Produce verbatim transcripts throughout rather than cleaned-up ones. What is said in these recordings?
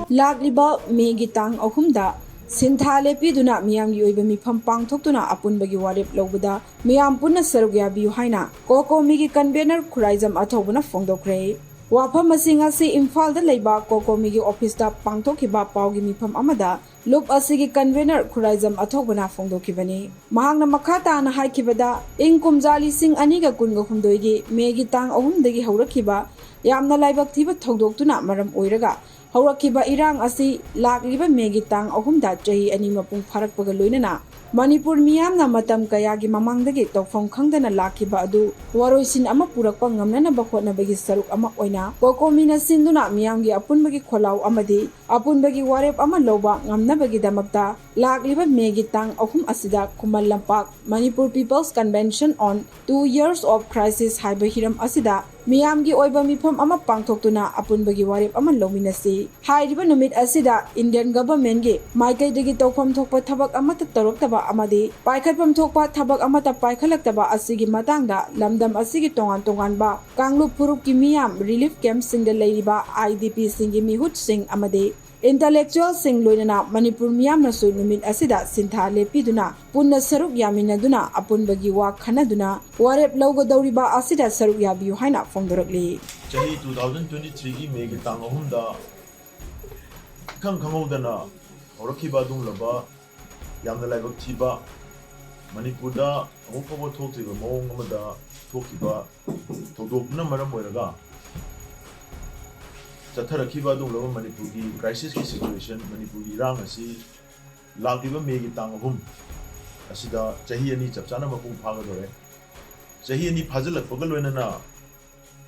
ꯂꯥꯛꯂꯤꯕ ꯃꯦꯒꯤ ꯇꯥꯡ ꯑꯍꯨꯝꯗ ꯁꯤꯟꯊꯥ ꯂꯦꯞꯄꯤꯗꯨꯅ ꯃꯤꯌꯥꯝꯒꯤ ꯑꯣꯏꯕ ꯃꯤꯐꯝ ꯄꯥꯡꯊꯣꯛꯇꯨꯅ ꯑꯄꯨꯟꯕꯒꯤ ꯋꯥꯔꯦꯞ ꯂꯧꯕꯗ ꯃꯤꯌꯥꯝ ꯄꯨꯟꯅ ꯁꯔꯨꯛ ꯌꯥꯕꯤꯌꯨ ꯍꯥꯏꯅ ꯀꯣꯀꯣꯃꯤꯒꯤ ꯀꯟꯚꯦꯅꯔ ꯈꯨꯔꯥꯏꯖꯝ ꯑꯊꯧꯕꯅ ꯐꯣꯡꯗꯣꯛꯈ꯭ꯔꯦ꯫ ꯋꯥꯐꯝꯁꯤꯡ ꯑꯁꯤ ꯏꯝꯐꯥꯜꯗ ꯂꯩꯕ ꯀꯣꯀꯣꯃꯤꯒꯤ ꯑꯣꯐꯤꯁꯇ ꯄꯥꯡꯊꯣꯛꯈꯤꯕ ꯄꯥꯎꯒꯤ ꯃꯤꯐꯝ ꯑꯃꯗ ꯂꯨꯞ ꯑꯁꯤꯒꯤ ꯀꯟꯚꯦꯅꯔ ꯈꯨꯔꯥꯏꯖꯝ ꯑꯊꯧꯕꯅ ꯐꯣꯡꯗꯣꯛꯈꯤꯕꯅꯤ꯫ ꯃꯍꯥꯛꯅ ꯃꯈꯥ ꯇꯥꯅ ꯍꯥꯏꯈꯤꯕꯗ, ꯏꯪ ꯀꯨꯝꯖꯥ ꯂꯤꯁꯤꯡ ꯑꯅꯤꯒ ꯀꯨꯟꯒ ꯍꯨꯝꯗꯣꯏꯒꯤ ꯃꯦꯒꯤ ꯇꯥꯡ ꯑꯍꯨꯝꯗꯒꯤ ꯍꯧꯔꯛꯈꯤꯕ ꯌꯥꯝꯅ ꯂꯥꯏꯕꯛ ꯊꯤꯕ ꯊꯧꯗꯣꯛꯇꯨꯅ ꯃꯔꯝ ꯑꯣꯏꯔꯒ ꯍꯧꯔꯛꯈꯤꯕ ꯏꯔꯥꯡ ꯑꯁꯤ ꯂꯥꯛꯂꯤꯕ ꯃꯦꯒꯤ ꯇꯥꯡ ꯑꯍꯨꯝꯗ ꯆꯍꯤ ꯑꯅꯤ ꯃꯄꯨꯡ ꯐꯥꯔꯛꯄꯒ ꯂꯣꯏꯅꯅ ꯃꯅꯤꯄꯨꯔ ꯃꯤꯌꯥꯝꯅ ꯃꯇꯝ ꯀꯌꯥꯒꯤ ꯃꯃꯥꯡꯗꯒꯤ ꯇꯧꯐꯝ ꯈꯪꯗꯅ ꯂꯥꯛꯈꯤꯕ ꯑꯗꯨ ꯋꯥꯔꯣꯏꯁꯤꯟ ꯑꯃ ꯄꯨꯔꯛꯄ ꯉꯝꯅꯅꯕ ꯍꯣꯠꯅꯕꯒꯤ ꯁꯔꯨꯛ ꯑꯃ ꯑꯣꯏꯅ ꯀꯣꯀꯣꯃꯤꯅ ꯁꯤꯟꯗꯨꯅ ꯃꯤꯌꯥꯝꯒꯤ ꯑꯄꯨꯟꯕꯒꯤ ꯈꯣꯜꯂꯥꯎ ꯑꯃꯗꯤ ꯑꯄꯨꯟꯕꯒꯤ ꯋꯥꯔꯦꯞ ꯑꯃ ꯂꯧꯕ ꯉꯝꯅꯕꯒꯤꯗꯃꯛꯇ ꯂꯥꯛꯂꯤꯕ ꯃꯦꯒꯤ ꯇꯥꯡ ꯑꯍꯨꯝ ꯑꯁꯤꯗ Khuman Lampak Manipur People's Convention on Two Years of Crisis ꯍꯥꯏꯕ ꯍꯤꯔꯝ ꯑꯁꯤꯗ ꯃꯤꯌꯥꯝꯒꯤ ꯑꯣꯏꯕ ꯃꯤꯐꯝ ꯑꯃ ꯄꯥꯡꯊꯣꯛꯇꯨꯅ ꯑꯄꯨꯟꯕꯒꯤ ꯋꯥꯔꯦꯞ ꯑꯃ ꯂꯧꯃꯤꯟꯅꯁꯤ꯫ ꯍꯥꯏꯔꯤꯕ ꯅꯨꯃꯤꯠ ꯑꯁꯤꯗ Indian Governmentꯒꯤ ꯃꯥꯏꯀꯩꯗꯒꯤ ꯇꯧꯐꯝ ꯊꯣꯛꯄ ꯊꯕꯛ ꯑꯃꯠꯇ ꯇꯧꯔꯛꯇꯕ ꯑꯃꯗꯤ ꯄꯥꯏꯈꯠꯐꯝ ꯊꯣꯛꯄ ꯊꯕꯛ ꯑꯃꯠꯇ ꯄꯥꯏꯈꯠꯂꯛꯇꯕ ꯑꯁꯤꯒꯤ ꯃꯇꯥꯡꯗ ꯂꯝꯗꯝ ꯑꯁꯤꯒꯤ ꯇꯣꯉꯥꯟ ꯇꯣꯉꯥꯟꯕ ꯀꯥꯡꯂꯨꯞ ꯐꯨꯔꯨꯞꯀꯤ ꯃꯤꯌꯥꯝ, relief campꯁꯤꯡꯗ ꯂꯩꯔꯤꯕ IDPꯁꯤꯡꯒꯤ ꯃꯤꯍꯨꯠꯁꯤꯡ ꯑꯃꯗꯤ intellectualꯁꯤꯡ ꯂꯣꯏꯅꯅ ꯃꯅꯤꯄꯨꯔ ꯃꯤꯌꯥꯝꯅꯁꯨ ꯅꯨꯃꯤꯠ ꯑꯁꯤꯗ ꯁꯤꯟꯊꯥ ꯂꯦꯞꯄꯤꯗꯨꯅ ꯄꯨꯟꯅ ꯁꯔꯨꯛ ꯌꯥꯃꯤꯟꯅꯗꯨꯅ ꯑꯄꯨꯟꯕꯒꯤ ꯋꯥ ꯈꯟꯅꯗꯨꯅ ꯋꯥꯔꯦꯞ ꯂꯧꯒꯗꯧꯔꯤꯕ ꯑꯁꯤꯗ ꯁꯔꯨꯛ ꯌꯥꯕꯤꯌꯨ ꯍꯥꯏꯅ ꯐꯣꯡꯗꯣꯔꯛꯂꯤ꯫ ꯆꯍꯤ two thousand twenty threeꯒꯤ ꯃꯦꯒꯤ ꯇꯥꯡ ꯑꯍꯨꯝꯗ ꯏꯈꯪ ꯈꯪꯍꯧꯗꯅ ꯍꯧꯔꯛꯈꯤꯕ ꯑꯗꯨꯒꯨꯝꯂꯕ ꯌꯥꯝꯅ ꯂꯥꯏꯕꯛ ꯊꯤꯕ, ꯃꯅꯤꯄꯨꯔꯗ ꯑꯃꯨꯛ ꯐꯥꯎꯕ ꯊꯣꯛꯇ꯭ꯔꯤꯕ ꯃꯑꯣꯡ ꯑꯃꯗ ꯊꯣꯛꯈꯤꯕ ꯊꯧꯗꯣꯛꯇꯨꯅ ꯃꯔꯝ ꯑꯣꯏꯔꯒ ꯆꯠꯊꯔꯛꯈꯤꯕ ꯑꯗꯨꯒꯨꯝꯂꯕ ꯃꯅꯤꯄꯨꯔꯒꯤ crisisꯀꯤ situation, ꯃꯅꯤꯄꯨꯔꯒꯤ ꯏꯔꯥꯡ ꯑꯁꯤ ꯂꯥꯛꯂꯤꯕ ꯃꯦꯒꯤ ꯇꯥꯡ ꯑꯍꯨꯝ ꯑꯁꯤꯗ ꯆꯍꯤ ꯑꯅꯤ ꯆꯞ ꯆꯥꯅ ꯃꯄꯨꯡ ꯐꯥꯒꯗꯧꯔꯦ꯫ ꯆꯍꯤ ꯑꯅꯤ ꯐꯥꯖꯤꯜꯂꯛꯄꯒ ꯂꯣꯏꯅꯅ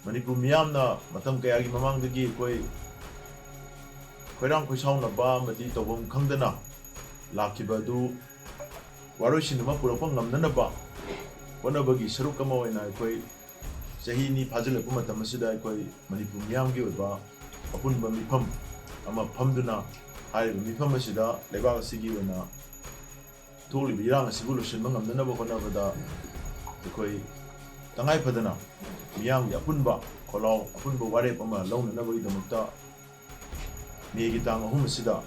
ꯃꯅꯤꯄꯨꯔ ꯃꯤꯌꯥꯝꯅ ꯃꯇꯝ ꯀꯌꯥꯒꯤ ꯃꯃꯥꯡꯗꯒꯤ ꯑꯩꯈꯣꯏ ꯈꯣꯏꯔꯥꯡ ꯈꯣꯏꯁꯥꯎꯅꯕ ꯑꯃꯗꯤ ꯇꯧꯐꯝ ꯈꯪꯗꯅ ꯂꯥꯛꯈꯤꯕ ꯑꯗꯨ ꯋꯥꯔꯣꯏꯁꯤꯟ ꯑꯃ ꯄꯨꯔꯛꯄ ꯉꯝꯅꯅꯕ ꯍꯣꯠꯅꯕꯒꯤ ꯁꯔꯨꯛ ꯑꯃ ꯑꯣꯏꯅ ꯑꯩꯈꯣꯏ ꯆꯍꯤ ꯑꯅꯤ ꯐꯥꯖꯤꯜꯂꯛꯄ ꯃꯇꯝ ꯑꯁꯤꯗ ꯑꯩꯈꯣꯏ ꯃꯅꯤꯄꯨꯔ ꯃꯤꯌꯥꯝꯒꯤ ꯑꯣꯏꯕ ꯑꯄꯨꯟꯕ ꯃꯤꯐꯝ ꯑꯃ ꯐꯝꯗꯨꯅ ꯍꯥꯏꯔꯤꯕ ꯃꯤꯐꯝ ꯑꯁꯤꯗ ꯂꯩꯕꯥꯛ ꯑꯁꯤꯒꯤ ꯑꯣꯏꯅ ꯊꯣꯛꯂꯤꯕ ꯏꯔꯥꯡ ꯑꯁꯤꯕꯨ ꯂꯣꯏꯁꯤꯟꯕ ꯉꯝꯅꯅꯕ ꯍꯣꯠꯅꯕꯗ ꯑꯩꯈꯣꯏ ꯇꯉꯥꯏ ꯐꯗꯅ ꯃꯤꯌꯥꯝꯒꯤ ꯑꯄꯨꯟꯕ ꯈꯣꯜꯂꯥꯎ, ꯑꯄꯨꯟꯕ ꯋꯥꯔꯦꯞ ꯑꯃ ꯂꯧꯅꯅꯕꯒꯤꯗꯃꯛꯇ ꯃꯦꯒꯤ ꯇꯥꯡ ꯑꯍꯨꯝ ꯑꯁꯤꯗ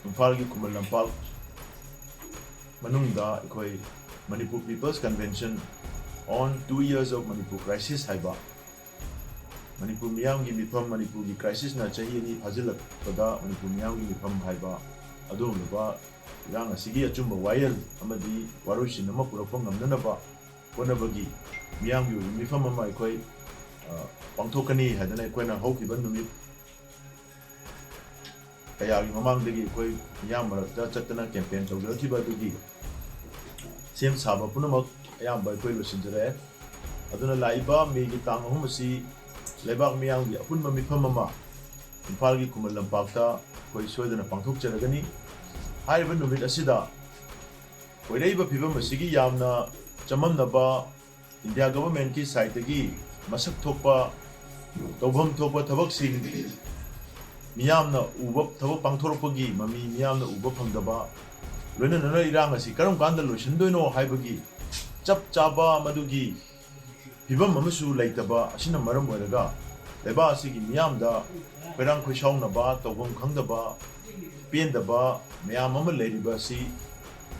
ꯏꯝꯐꯥꯜꯒꯤ ꯈꯨꯃꯟ ꯂꯝꯄꯥꯛ ꯃꯅꯨꯡꯗ ꯑꯩꯈꯣꯏ Manipur People's Convention on Two Years of Manipur Crisis ꯍꯥꯏꯕ, ꯃꯅꯤꯄꯨꯔ ꯃꯤꯌꯥꯝꯒꯤ ꯃꯤꯐꯝ, ꯃꯅꯤꯄꯨꯔꯒꯤ crisis ꯅ ꯆꯍꯤ ꯑꯅꯤ ꯐꯥꯖꯤꯜꯂꯛꯄꯗ ꯃꯅꯤꯄꯨꯔ ꯃꯤꯌꯥꯝꯒꯤ ꯃꯤꯐꯝ ꯍꯥꯏꯕ ꯑꯗꯨꯒꯨꯝꯂꯕ ꯏꯔꯥꯡ ꯑꯁꯤꯒꯤ ꯑꯆꯨꯝꯕ ꯋꯥꯌꯦꯜ ꯑꯃꯗꯤ ꯋꯥꯔꯣꯏꯁꯤꯟ ꯑꯃ ꯄꯨꯔꯛꯄ ꯉꯝꯅꯅꯕ ꯍꯣꯠꯅꯕꯒꯤ ꯃꯤꯌꯥꯝꯒꯤ ꯑꯣꯏꯕ ꯃꯤꯐꯝ ꯑꯃ ꯑꯩꯈꯣꯏ, ꯑ, ꯄꯥꯡꯊꯣꯛꯀꯅꯤ ꯍꯥꯏꯗꯅ ꯑꯩꯈꯣꯏꯅ ꯍꯧꯈꯤꯕ ꯅꯨꯃꯤꯠ ꯀꯌꯥꯒꯤ ꯃꯃꯥꯡꯗꯒꯤ ꯑꯩꯈꯣꯏ ꯃꯤꯌꯥꯝ ꯃꯔꯛꯇ ꯆꯠꯇꯅ campaign ꯇꯧꯖꯔꯛꯈꯤꯕ ꯑꯗꯨꯒꯤ ꯁꯦꯝ ꯁꯥꯕ ꯄꯨꯝꯅꯃꯛ ꯑꯌꯥꯝꯕ ꯑꯩꯈꯣꯏ ꯂꯣꯏꯁꯤꯟꯖꯔꯛꯑꯦ꯫ ꯑꯗꯨꯅ ꯂꯥꯛꯏꯕ ꯃꯦꯒꯤ ꯇꯥꯡ ꯑꯍꯨꯝ ꯑꯁꯤ ꯂꯩꯕꯥꯛ ꯃꯤꯌꯥꯝꯒꯤ ꯑꯄꯨꯟꯕ ꯃꯤꯐꯝ ꯑꯃ ꯏꯝꯐꯥꯜꯒꯤ ꯈꯨꯃꯟ ꯂꯝꯄꯥꯛꯇ ꯑꯩꯈꯣꯏ ꯁꯣꯏꯗꯅ ꯄꯥꯡꯊꯣꯛꯆꯔꯒꯅꯤ꯫ ꯍꯥꯏꯔꯤꯕ ꯅꯨꯃꯤꯠ ꯑꯁꯤꯗ ꯑꯣꯏꯔꯛꯏꯕ ꯐꯤꯕꯝ ꯑꯁꯤꯒꯤ ꯌꯥꯝꯅ ꯆꯃꯝꯅꯕ, ꯏꯟꯗꯤꯌꯥ government ꯀꯤ side ꯇꯒꯤ ꯃꯁꯛ ꯊꯣꯛꯄ, ꯇꯧꯐꯝ ꯊꯣꯛꯄ ꯊꯕꯛꯁꯤꯡ ꯃꯤꯌꯥꯝꯅ ꯎꯕ, ꯊꯕꯛ ꯄꯥꯡꯊꯣꯔꯛꯄꯒꯤ ꯃꯃꯤ ꯃꯤꯌꯥꯝꯅ ꯎꯕ ꯐꯪꯗꯕ, ꯂꯣꯏꯅꯅ ꯏꯔꯥꯡ ꯑꯁꯤ ꯀꯔꯝ ꯀꯥꯟꯗ ꯂꯣꯏꯁꯤꯟꯗꯣꯏꯅꯣ ꯍꯥꯏꯕꯒꯤ ꯆꯞ ꯆꯥꯕ ꯃꯗꯨꯒꯤ ꯐꯤꯕꯝ ꯑꯃꯁꯨ ꯂꯩꯇꯕ ꯑꯁꯤꯅ ꯃꯔꯝ ꯑꯣꯏꯔꯒ ꯂꯩꯕꯥꯛ ꯑꯁꯤꯒꯤ ꯃꯤꯌꯥꯝꯗ ꯈꯣꯏꯔꯥꯡ ꯈꯣꯏꯁꯥꯎꯅꯕ, ꯇꯧꯐꯝ ꯈꯪꯗꯕ, ꯄꯦꯟꯗꯕ ꯃꯌꯥꯝ ꯑꯃ ꯂꯩꯔꯤꯕ ꯑꯁꯤ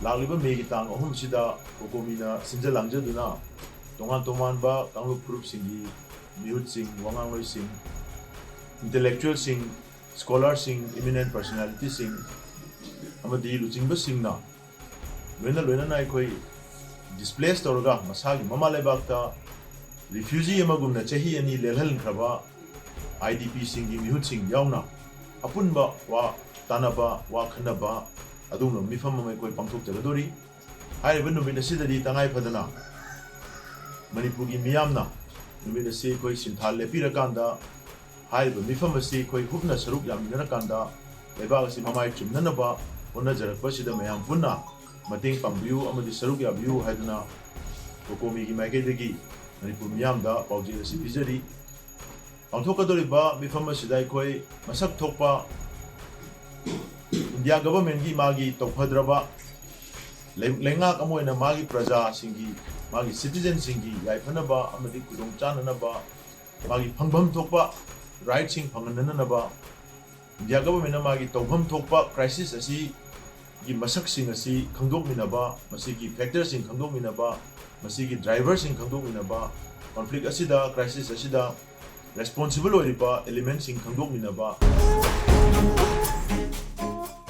ꯂꯥꯛꯂꯤꯕ ꯃꯦꯒꯤ ꯇꯥꯡ ꯑꯍꯨꯝꯁꯤꯗ ꯀꯣꯀꯣꯃꯤꯅ ꯁꯤꯟꯖ ꯂꯥꯡꯖꯗꯨꯅ ꯇꯣꯉꯥꯟ ꯇꯣꯉꯥꯟꯕ ꯀꯥꯡꯂꯨꯞ ꯐꯨꯔꯨꯞꯁꯤꯡꯒꯤ ꯃꯤꯍꯨꯠꯁꯤꯡ, ꯋꯥꯉꯥꯡꯂꯣꯏꯁꯤꯡ, intellectual ꯁꯤꯡ, scholar ꯁꯤꯡ, eminent personality ꯁꯤꯡ ꯑꯃꯗꯤ ꯂꯨꯆꯤꯡꯕꯁꯤꯡꯅ ꯂꯣꯏꯅ ꯂꯣꯏꯅꯅ ꯑꯩꯈꯣꯏ displace ꯇꯧꯔꯒ ꯃꯁꯥꯒꯤ ꯃꯃꯥ ꯂꯩꯕꯥꯛꯇ refugee ꯑꯃꯒꯨꯝꯅ ꯆꯍꯤ ꯑꯅꯤ ꯂꯦꯜꯍꯟꯈ꯭ꯔꯕ I D P ꯁꯤꯡꯒꯤ ꯃꯤꯍꯨꯠꯁꯤꯡ ꯌꯥꯎꯅ ꯑꯄꯨꯟꯕ ꯋꯥ ꯇꯥꯅꯕ, ꯋꯥ ꯈꯟꯅꯕ ꯑꯗꯨꯒꯨꯝꯂꯕ ꯃꯤꯐꯝ ꯑꯃ ꯑꯩꯈꯣꯏ ꯄꯥꯡꯊꯣꯛꯆꯒꯗꯧꯔꯤ꯫ ꯍꯥꯏꯔꯤꯕ ꯅꯨꯃꯤꯠ ꯑꯁꯤꯗꯗꯤ ꯇꯉꯥꯏ ꯐꯗꯅ ꯃꯅꯤꯄꯨꯔꯒꯤ ꯃꯤꯌꯥꯝꯅ ꯅꯨꯃꯤꯠ ꯑꯁꯤ ꯑꯩꯈꯣꯏ ꯁꯤꯟꯊꯥ ꯂꯦꯞꯄꯤꯔꯀꯥꯟꯗ ꯍꯥꯏꯔꯤꯕ ꯃꯤꯐꯝ ꯑꯁꯤ ꯑꯩꯈꯣꯏ ꯍꯨꯞꯅ ꯁꯔꯨꯛ ꯌꯥꯃꯤꯟꯅꯔꯀꯥꯟꯗ ꯂꯩꯕꯥꯛ ꯑꯁꯤ ꯃꯃꯥꯏ ꯆꯨꯝꯅꯅꯕ ꯍꯣꯠꯅꯖꯔꯛꯄ ꯑꯁꯤꯗ ꯃꯌꯥꯝ ꯄꯨꯟꯅ ꯃꯇꯦꯡ ꯄꯥꯡꯕꯤꯌꯨ ꯑꯃꯗꯤ ꯁꯔꯨꯛ ꯌꯥꯕꯤꯌꯨ ꯍꯥꯏꯗꯨꯅ ꯀꯣꯀꯣꯃꯤꯒꯤ ꯃꯥꯏꯀꯩꯗꯒꯤ ꯃꯅꯤꯄꯨꯔ ꯃꯤꯌꯥꯝꯗ ꯄꯥꯎꯖꯦꯜ ꯑꯁꯤ ꯄꯤꯖꯔꯤ꯫ ꯄꯥꯡꯊꯣꯛꯀꯗꯧꯔꯤꯕ ꯃꯤꯐꯝ ꯑꯁꯤꯗ ꯑꯩꯈꯣꯏ ꯃꯁꯛ ꯊꯣꯛꯄ ꯏꯟꯗꯤꯌꯥ government ꯀꯤ ꯃꯥꯒꯤ ꯇꯧꯐꯗ꯭ꯔꯕ, ꯂꯩ-, ꯂꯩꯉꯥꯛ ꯑꯃ ꯑꯣꯏꯅ ꯃꯥꯒꯤ ꯄ꯭ꯔꯖꯥꯁꯤꯡꯒꯤ, ꯃꯥꯒꯤ citizen ꯁꯤꯡꯒꯤ ꯌꯥꯏꯐꯅꯕ ꯑꯃꯗꯤ ꯈꯨꯗꯣꯡ ꯆꯥꯅꯅꯕ, ꯃꯥꯒꯤ ꯐꯪꯐꯝ ꯊꯣꯛꯄ right ꯁꯤꯡ ꯐꯪꯍꯟꯅꯅꯕ ꯏꯟꯗꯤꯌꯥ ꯒꯚꯔꯟꯃꯦꯟꯠꯅ ꯃꯥꯒꯤ ꯇꯧꯐꯝ ꯊꯣꯛꯄ ꯀ꯭ꯔꯥꯏꯁꯤꯁ ꯑꯁꯤꯒꯤ ꯃꯁꯛꯁꯤꯡ ꯑꯁꯤ ꯈꯪꯗꯣꯛꯃꯤꯟꯅꯕ, ꯃꯁꯤꯒꯤ ꯐꯦꯛꯇꯔꯁꯤꯡ ꯈꯪꯗꯣꯛꯃꯤꯟꯅꯕ, ꯃꯁꯤꯒꯤ ꯗ꯭ꯔꯥꯏꯚꯔꯁꯤꯡ ꯈꯪꯗꯣꯛꯃꯤꯟꯅꯕ, ꯀꯣꯟꯐ꯭ꯂꯤꯛ ꯑꯁꯤꯗ, ꯀ꯭ꯔꯥꯏꯁꯤꯁ ꯑꯁꯤꯗ ꯔꯦꯁꯄꯣꯟꯁꯤꯕꯜ ꯑꯣꯏꯔꯤꯕ ꯑꯦꯂꯤꯃꯦꯟꯠꯁꯤꯡ ꯈꯪꯗꯣꯛꯃꯤꯟꯅꯕ꯫